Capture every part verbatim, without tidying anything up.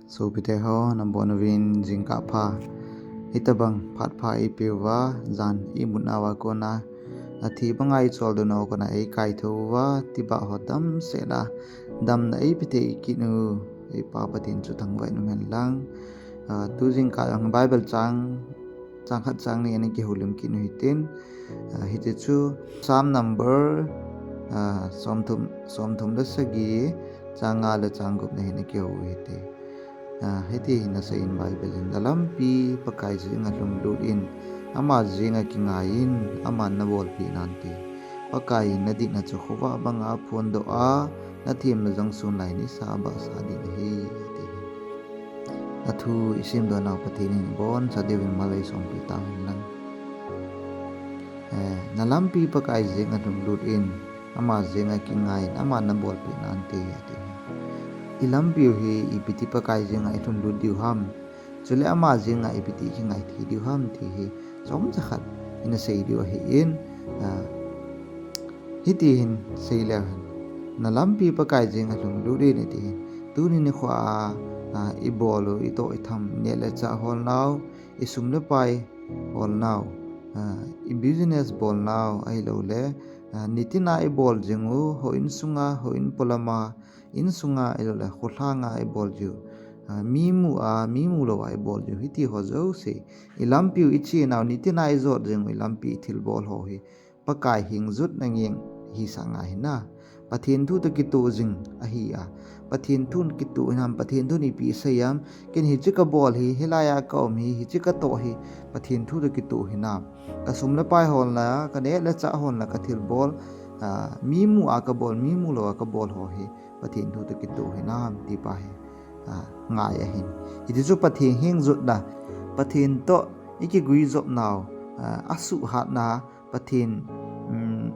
Sopite ho, nabonchauvin jingkah pha. Hitabang phat pha eipeuva, jan imut nauva kona, athi banga icholdo nauva kona eikaithou uva, tibah ho damsel a damna eipeh thei kit u, eipa Pathen chu thangvah in umhen lang. Ah, tu jingkah jong Bible chang, chang khat chang ni ana kihoulim kit u hitin. Ah, hiti chu Psalm number, ah, somthum, somthum le sagi, chang nga le chang gup na hin ana kihou u hite. Ah, hiti hin asei in Bible in, "Na lampi Pakai jenga lhunglut in, ama jenga kingai in, aman nabolpeh nante. Pakai in nadihna chu khovah banga aphondoh a, nathemna jong sun lai nisa abahsah ding ahi," ati hi. Athu isimdoh nau Pathen in iboncha diuvin mal eisongpeh tahen lang. Eh, "Na lampi Pakai jenga lhunglut in, ama jenga kingai in, aman nabolpeh nante," ati hi. Ilampiu hi ipi ti Pakai jenga ilhunglut diu ham, chule ama jenga ipi ti kingai thei diu ham ti hi chomcha khat ina sei diu ahin, ah, hiti hin sei leu hen, "Na lampi Pakai jenga lhunglut in," iti hin. Tuni nikho a, ah, ibol u, itoh itham, neh le chah holnau, isum le pai holnau, ah, ibusiness bolnau ahilouleh, ah, nitina ibol jing u, houin sunga, houin polama, insunga ahilouleh kholanga ibol jiu, ah, mi mu a, mi mu louva ibol jiu, hiti ho jouse, ilampiu ichenau, nitina ijot jing u, ilampi ithilbol ho hi Pakai hengjotna ngen hisah ngai hinam. Pathen thu toh kitoh jing ahi a, Pathen thun kitoh hinam, Pathen thun ipi asei ham, ken hiche kabol hi, hilai a kaum hi, hiche katoh hi Pathen thu toh kitoh hinam. Kasum le pai holna, kaneh le chah holna, kathilbol, ah, mi mu a kabol, mi mu louva kabol ho hi Pathen thu toh kitoh hinam ti pa hi, ah, ngai ahin. Hiti chu Pathen hengjotna, Pathen toh ikiguijopnau, ah, asuhhatna, Pathen, um,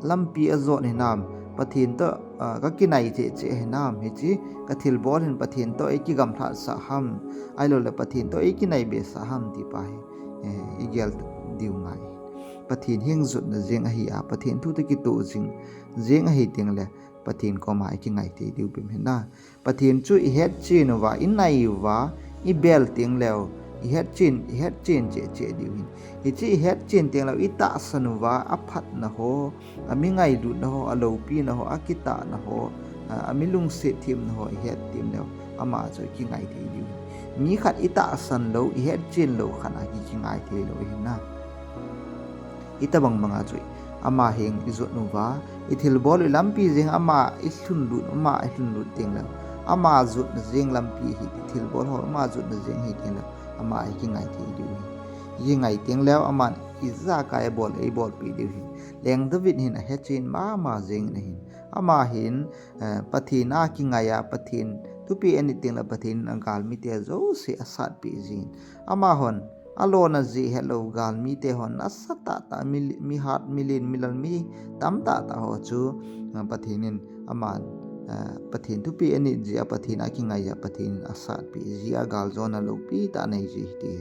lampi ajot hinam, Pathen toh, ah, kakinai cheh cheh hinam, hiche kathilbol hin Pathen toh eikigamlhatsah ham, ahilouleh Pathen toh eikinai behsah ham ti pa hi, eh, igel diu ngai. Pathen hengjotna jeng ahi a, Pathen thu toh kitoh jing, jeng ahi tengle, Pathen koma ikingai thei diu bep hinam. Pathen chu ihetchen uva, inai uva, ibel tengleu, ihetchen, ihetchen cheh cheh diu hin. Hiche ihetchen tengleu, itahsan uva, aphatna ho, ami ngailutna ho, aloupina ho, akitahna ho, a, ami lungset themna ho, ihet tengleu, ama chu ikingai thei diu hin. Mi khat itahsan lou, ihetchen lou khat a ki, kingai thei lou hinam. Hitabang banga chu ama heng ijot uva, ithilbol u ilampi jeng ama ilhunglut, ama ilhunglut tengleu, ama jotna jeng lampi hi, ithilbol ho ama jotna jeng hi tengleu, ama ikingai thei diu hi. Ikingai tengleu, aman ijakai abol, eibolpeh diu hi. Leng David hin ahetchen mama jeng in ahin. Ama hin, eh, Pathen a kingai a, Pathen thupeh anit tengleh Pathen in agalmite jouse asatpeh jin. Amahon alona jeh hetlou galmite hon nasatah tah, mi, mihat, milen, milal, mi tamtah tah ho chu, ah, Pathen in aman, ah, Pathen thupeh anit jeh a, Pathen a kingai jeh a, Pathen in asatpeh jeh a galjona loupi tah anei ji ti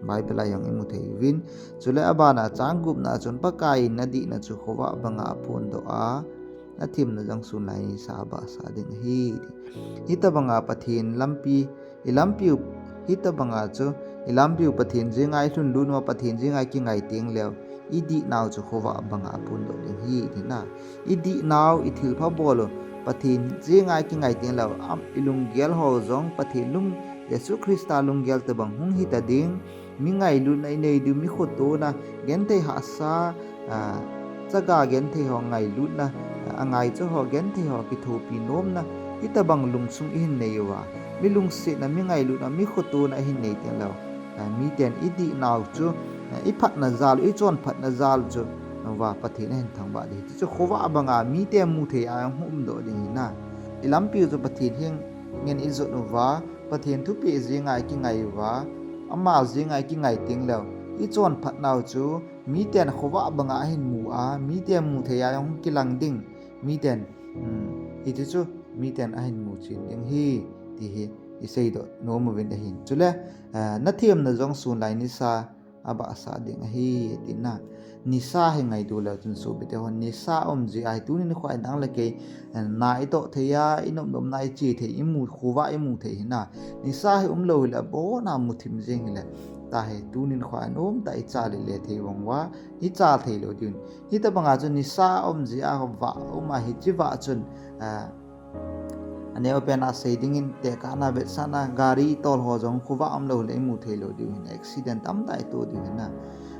Bible a jong imu thei uvin. Chule abana chang gupna a chun Pakai in nadihna chu khovah banga aphondoh a, nathemna jong sun lai nisa abahsah ding ahi. Hitabanga Pathen lampi, ilampiu, hitabanga chu, ilampiu Pathen jenga ilhunglut uva, Pathen jenga ikingai tengleu, idihnau chu khovah banga aphondoh ding ahi, tina. Idihnau, ithilpha bol u Pathen jenga ikingai tengleu, am, ilunggel ho jong Pathen lung, Jesu Christa lunggel tobang hung hita ding, mi ngailutna inei diu, mi khotona, genthei hahsa, ah, chaga genthei ho ngailutna, ah, angaicha ho genthei ho kithopi nomna, hitabang lungsung ihin nei uva, mi lungsetna, mi ngailutna, mi khotona ihin nei tengleu, ah, miten idihnau chu, ah, iphatna jal u, ichonphatna jal u chu, uva Pathen ahin thangvah ding. Hichu khovah banga mite mu thei a hung umdoh ding hina. Ilampiu chu Pathen henga ijot uva, Pathen thupeh jenga ikingai uva, ama jenga ikingai tengleu, ichonphatnau chu miten khovah banga ahin mu a, miten mu thei a hung kilang ding, miten, um, hiti chu miten ahin muchen ding ahi, ti hi iseidoh nom uvin ahin. Chule, ah, nathemna jong sun lai nisa abahsa ding ahi, tina. Nisa hi ngaidu leu chun sopite ho, nisa um jeh a hi tuni nikho a hi nang le kei, eh, na itoh thei a, inop nop na iche thei, imu, khovah imu thei hina. Nisa hi umlou hile, abona muthim jeng hile. Tahi tuni nikho a nomtah a icha le le thei vang uva, icha thei lou diu hin. Hitabanga chu nisa um jeh a vah um a hiche vah chun, eh, Aneo pen a sei dingin tekahna vetsahna gari tol ho jong khovah umlou le imu thei lou diu hin accident tamtah ito diu hin na.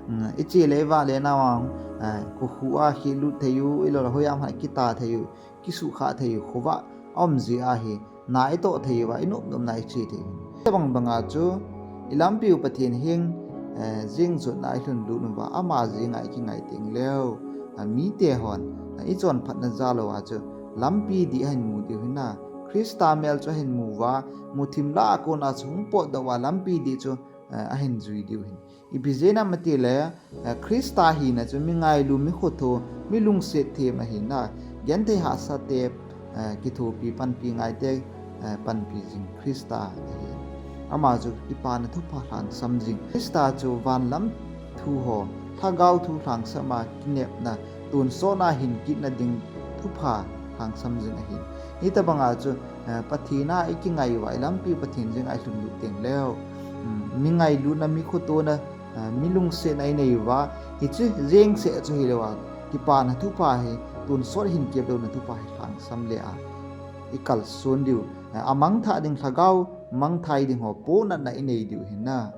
Hmm, iche le ivah le na vang, eh, kho khu a khi lut thei u, ilou le hoiya ham kha kita thei u, kisukha thei u, khovah um jeh a hi na itoh thei uva, inop nop na iche thei u. Tabang banga chu ilampiu Pathen heng, eh, jeng jotna ilhun lut uva, ama jenga ikingai teng leu, ah, mite hon, ah, ichonphatna jal uva chu lampi dih ahin mu diu hin na. Christa mel chu ahin mu uva, muthim lah a kona chu hung potdoh uva lampi dih chu, eh, ahin jui diu hin. Ipi jeh ham itile, eh, Christa hina chu mi ngailu, mi khotho, mi lungset them ahi na. Genthei hahsate, eh, kithopi panpi ngaite, eh, panpi jing Christa ahi. Ama chu kipana thupha lhangsam jing. Christa chu van lam thu ho, lhagao thu lhangsam a kinepna, tonsot a hin kitna ding thupha lhangsam jing ahi. Hitabanga chu, eh, Pathen a ikingai uva, ilampiu Pathen jenga ilhun lut teng leu. Hmm, mi ngailutna, mi khotona, eh, mi lungsetna inei uva, hiche jeng seh chu hilou a, kipana thupha hi, tonsot hin kep louna thupha hi lhangsam le a, ikalson diu, eh, amangthah ding lhagao, mangthai ding ho, ponatna inei diu hin na.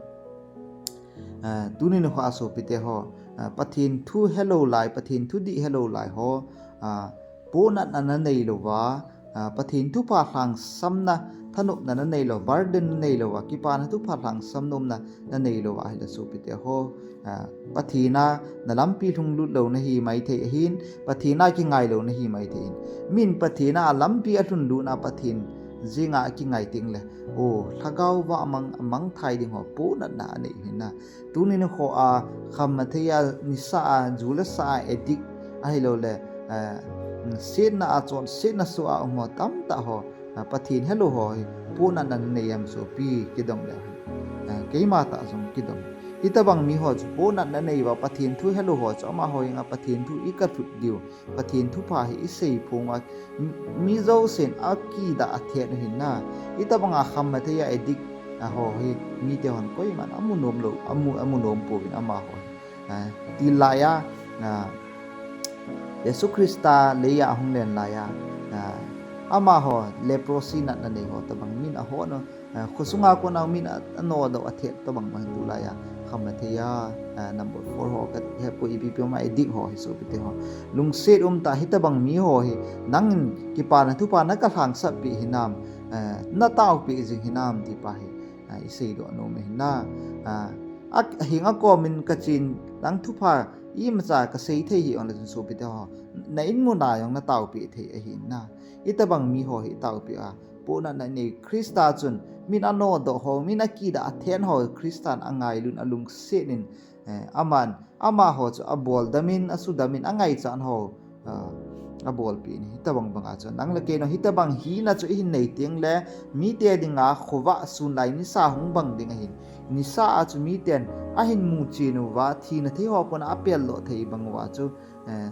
Eh, tuni nikho a sopite ho, eh, Pathen thu helou lai, Pathen thudih helou lai ho, ah, ponatna nanei louva, ah, Pathen thupha lhangsamna, thanopna nanei lou, burden nanei louva, kipana thupha lhangsam nomna nanei louva ahile sopite ho, ah, Pathen a nalampi lhung lut lou nahi maithei ahin, Pathen a kingai lou nahi maithei ahin. Min Pathen a lampi alhun lut na Pathen jenga akingai teng le, o, lhagao vah mang, amangthai ding ho, ponatna anei hin na. Tuni nikho a, khamthei a, nisa a, ju le sa a, addict, ahilou le, eh, setna a chon, setna soh a um ho tamtah ho, eh, Pathen helou ho hi, ponatna nanei em sopi kidong le, eh, keima tah jong kidong. Hitabang mi ho chu ponatna nei uva, Pathen thu helou ho chu amaho henga Pathen thu ikalhut diu. Pathen thupha hi isei phong uva, mi, mi jousen akidah athet u hin na. Hitabanga khamthei a addict, ah, ho hi mite hon koiman amu nom lou, amu, amu nom pouvin amaho hi. Ah, til laiya, ah, Jesu Christa leiya ahung len laiya, ah, amaho leprosy natna nei ho tabang min ahon u, ah, khosunga kona min a, anodoh athet tabang bang tulaiya khamthei a, ah, number four ho kahe poi, ipi pi ma addict ho hi sopite ho. Lungset umtah hitabang mi ho hi nangin kipana thupha nakalhangsap pi hinam, ah, nataopi jing hinam ti pa hi, ah, isei doh nom ahi na. Ah, a, hinga komin kachen lang thupha imacha kasei thei hih jongle chun sopite ho, na in muna jong nataopi thei ahi na. Hitabang mi ho hi taopi a, ponatna nei Christa chun, min anodoh ho, min akidah athen ho, Christan angailut alungset in, eh, aman, amaho chu abol damin, asudamin, angaichan ho, ah, abolpi in, hitabang banga chu, nang le kei jong, hitabang hina chu ihin nei teng le, mite dinga khovah sunlai nisa hung bang ding ahin, nisa a chu miten ahin muchen uva, thina thei ho kona apeldoh thei bang uva chu, eh,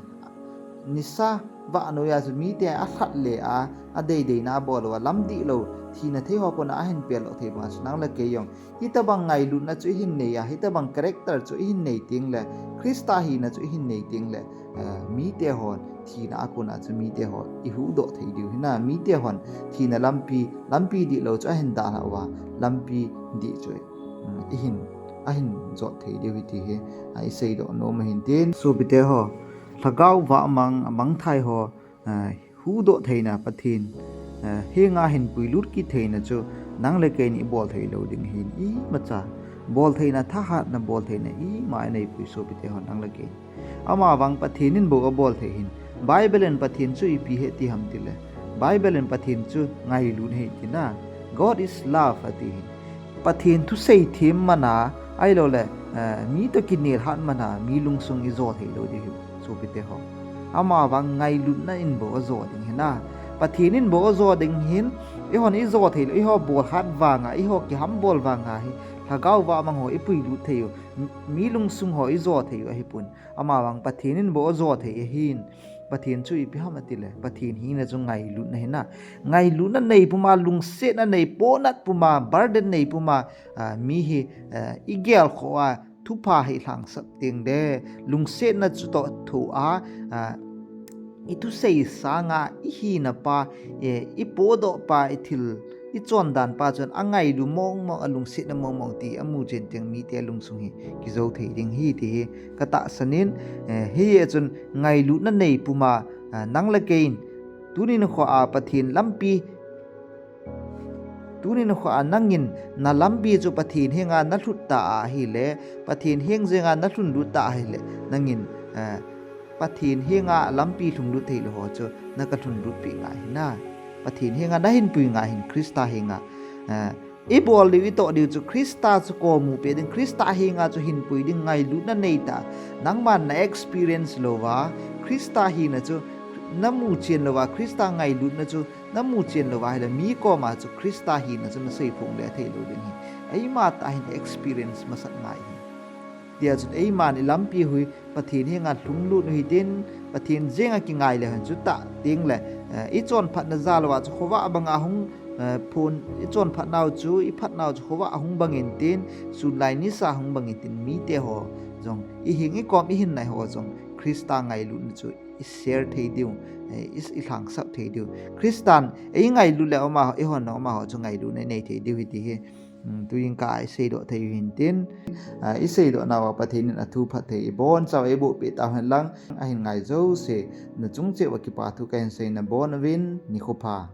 nisa vah noiya chu mite alhat le a, adei deina abol uva, lam dihlou, thina thei ho kona ahin peldoh thei banga chu nang le kei jong hitabang ngailutna chu ihin nei a, hitabang character chu ihin nei teng le, Christa hina chu ihin nei teng le, eh, mite hon thina a kona chu mite ho ihuhdoh thei diu hina, mite hon thina lampi, lampi dihlou chu ahin dalhah uva, lampi dih chu, mm, ihin, ahin jot thei diu hi ti hi, ah, isei doh nom ahin tin. Sopite ho, lhagao vah mang, amangthai ho, ah, huhdoh theina Pathen, ah, henga hin puilut kit theina chu nang le kei in ibol thei lou ding ahin, imacha bol theina thahatna, bol theina ima inei poi sopite ho, nang le kei in. Amavang Pathen in bou abol thei ahin. Bible in Pathen chu ipi ahi ti ham tile, Bible in Pathen chu ngailut ahi tina. God is love ati ahin. Pathen thusei them mana, ahilou le, eh, mi toh kinelhat mana, mi lungsung ijo thei lou diu ahi, sopite ho. Amavang ngailutna in bou ajo ding ahi na. Pathen in bou ajo ding ahin, eihon ijo thei lou, eiho bolhat vanga, eiho kihambol vanga hi, Lhagao vamang ho i puilut thei u, mi lungsung ho i jo thei u ahi pon. Ama vang Pathen in bou ajo thei ahin. Pathen chu ipi ham ati le, Pathen hina chu ngailutna hina. Ngailutna nei puma, lungsetna nei, ponat puma, burden nei puma, a, mi hi, a, i gel kho a, thupha hi lhangsap teng le, lungsetna chu toh thu a, a, i thusei sanga, i hina pa, e, i podoh pa, i thil, i chondan pa chun a ngailu mong mong, a lungsetna mong mong ti a mu chen teng mite lungsung hi kijo thei ding hi ti hi ka tahsan in, e, hi a chun ngailutna nei puma, a, nang le kei in, tuni nikho a Pathen lampi, tuni nikho a nangin na lampi chu Pathen henga na lhut ta ahile, Pathen heng jenga na lhun lut ta ahile, nangin, eh, Pathen henga lampi lhung lut thei lou ho chu na ka lhun lut pi ngai hina. Pathen henga na hin pui ngai hin Christa henga, eh, i bol diu, i toh diu chu Christa chu komu pe ding, Christa henga chu hin pui ding ngailutna nei ta. Nangman na experience louva, Christa hina chu na mu chen louva, Christa ngailutna chu na mu chen louva ahile, mi koma chu Christa hina chu na seiphong le thei lou ding hi. Eima tah hin experience masat ngai hi. Tia chun eiman i lampi hi Pathen henga lhung lut u hitin, Pathen jenga kingai le hen chu tah teng le, eh, i chonphatna jal uva chu khovah banga hung, eh, phun, i chonphat nau chu, i phat nau chu khovah hung bangin tin, sunlai nisa hung bangin tin, mite ho jong, i hing i kom i hin nai ho jong, Christa ngailutna chu i share thei diu, eh, i, i lhangsap thei diu. Christan ei ngailut le ama, i hon ama ho chu ngailutna i nei thei diu hi ti hi. Hmm, tuin ka i seidoh thei u hin tin, ah, i seidoh nauva Pathen in a thu phatthei i bonchauva ei boh peh tau hen lang, ahin ngai jouse na chung cheh uva kipa thu ka hin sei na bon uvin nikho pha.